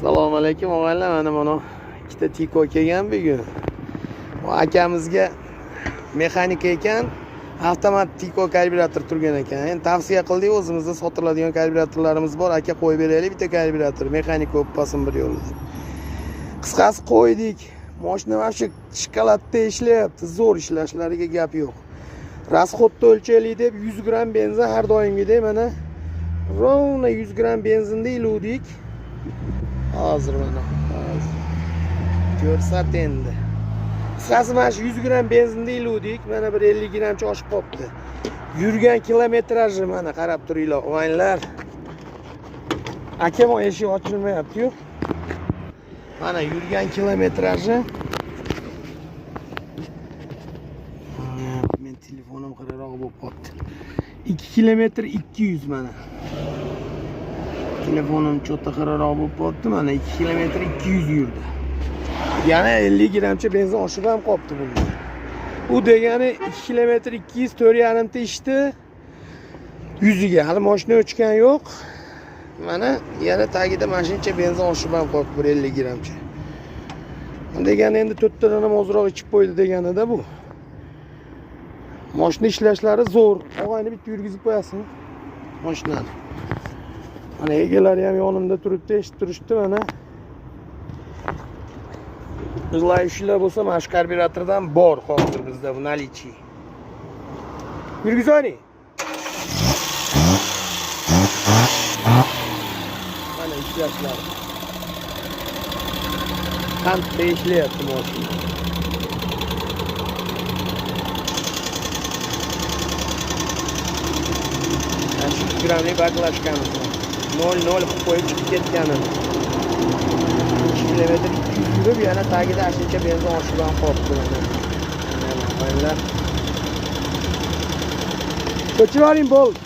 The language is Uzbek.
Assalomu alaykum, og'aylar. Mana ikkita Tico kelgan bugun. Bu akamizga mexanika ekan, avtomat Tico karbyurator turgan ekan. Endi tavsiya qildik, o'zimizda sotiladigan karbyuratorlarimiz bor. Aka, qo'yib beraylik bitta karbyurator, mexanika bo'lib qolsin bir yo'l deb. Qisqasi, qo'ydik. Mashina вообще shokoladda ishlayapti, zo'r ishlashlariga gap yo'q. Расход ni o'lchaylik deb 100 gramm benzin, har doimgidek, mana ровно 100 gramm benzinni iluvdik. Hozir, mana hozir ko'rsat endi. Qisqasi, mana shu 100 gramm benzinni iluvdik, mana bir 50 grammcha oshib qolibdi. Yurgan kilometraji, mana qarab turinglar, og'aynilar. Aka, eshik ochilmayapti-yu. Mana yurgan kilometraji. Men telefonim xiraroq bo'lib qolibdi. 2 kilometr 200, mana. Telefonim чё-то xiraroq bo'lib qolibdi. Mana 2 kilometr 200 yurdi. Yana 50 grammcha benzin oshib ham qolibdi bunda. U degani 2 kilometr 200, 4,5 ta ishdi. Yuziga hali mashina o'chgan yo'q. Mana yana tagida mana shuncha benzin oshib ham qolibdi, bir 50 grammcha. Degani endi to'rttadan ham ozroq ichib qo'ydi deganida bu. Mashina ishlashlari zo'r. Og'ayni, bitta yurgizib qo'yasin mashinani. Mana egalari ham yonimda turibdi, eshitib turishdi mana. Желающий lar bo'lsa, mana shu karbyuratordan bor hozir bizda в наличии. Yurgizoring. Mana ishlashlari. Qandda ishlayapti mashina. Mana shu 100 grammlik баклажка miz. 0,0 qilib qo'yib chiqib ketganini. 2 kilometr 200 yurib, yana tagida shuncha benzin oshib ham qolibdi mana. Mana, og'aynilar. Ko'chib oling, bo'ldi.